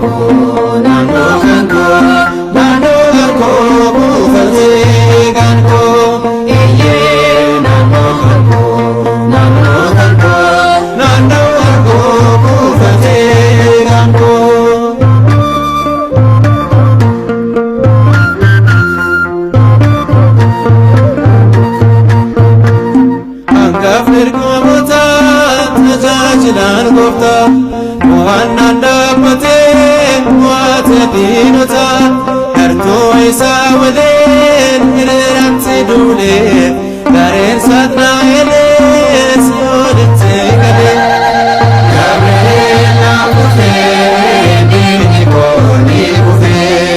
koo naannoo kan koo naannoo kan koo buufatee kan koo eeyyee naannoo kan koo naannoo kan koo naannoo kan koo buufatee kan koo. Hangafni ergamootaa tajaajilaan gooftaa mo'annaan dhaabbatee mo'ate diinotaa gartuu isaa waliin hiriiratti duulee gareen Saatnaa'elee si'oolitti galee. Gabriel na kufee diinni koo ni kufee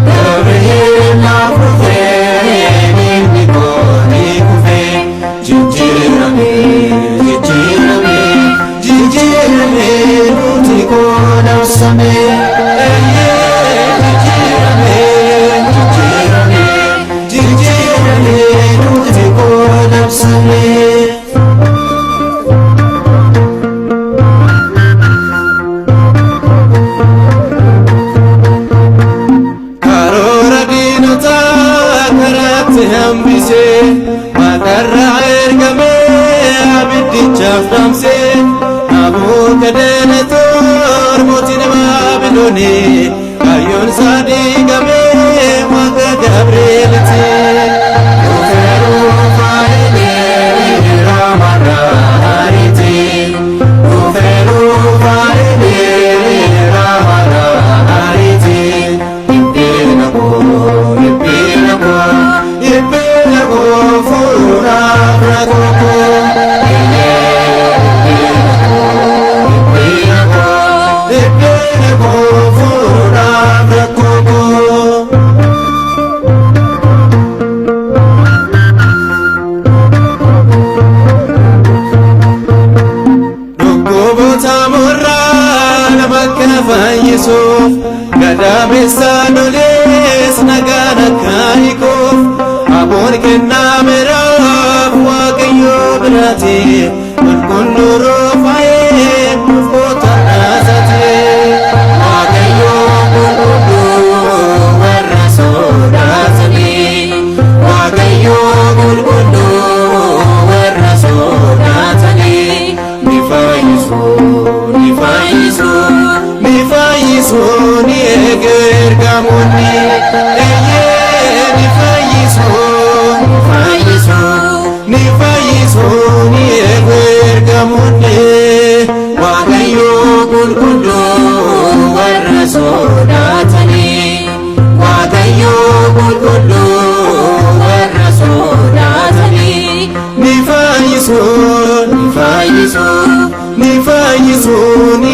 Gabriel na kufee diinni koo ni kufee jijjiirame jijjiirame jijjiirame nuti koo labsame eeyyee jijjiirame jijjiirame jijjiirame nuti koo labsame. Karoora diinotaa karaatti hambisee waaqarraa ergamee abiddichaaf dhaamsee Nabukadanatoor mootiin Baabiloonii kaayyoon isaa diigamee waaqa Gabri'eeliti. Dhufeeruu faayilee ramarraariti. Dhufeeruu faayilee ramarraariti. Dhiphina koo dhiphina koo dhiphina koo furuudhaaf rakkoo koo. Dhiphina koo dhiphina koo dhiphina koo furuudhaaf rakkoo koo. Dhukkuboota morraa nama akka fayyisuuf gadameessa lolees nagaan akka hiikuuf aboon kennameeraaf Waaqayyo biraati qulqulluu rufaa'ee nuuf goota dhaasaati. Waaqayyo qulqulluu warra sodaatanii Waaqayyo qulqulluu warra sodaatanii ni fayyisu ni fayyisu ni fayyisu ni eegu ergamoonni eeyyee ni fayyisu ni fayyisu ni fayyisu ni eegu ergamoonni Waaqayyo qulqulluu warra sodaatanii Waaqayyo qulqulluu warra sodaatanii ni fayyisu ni fayyisu ni fayyisu ni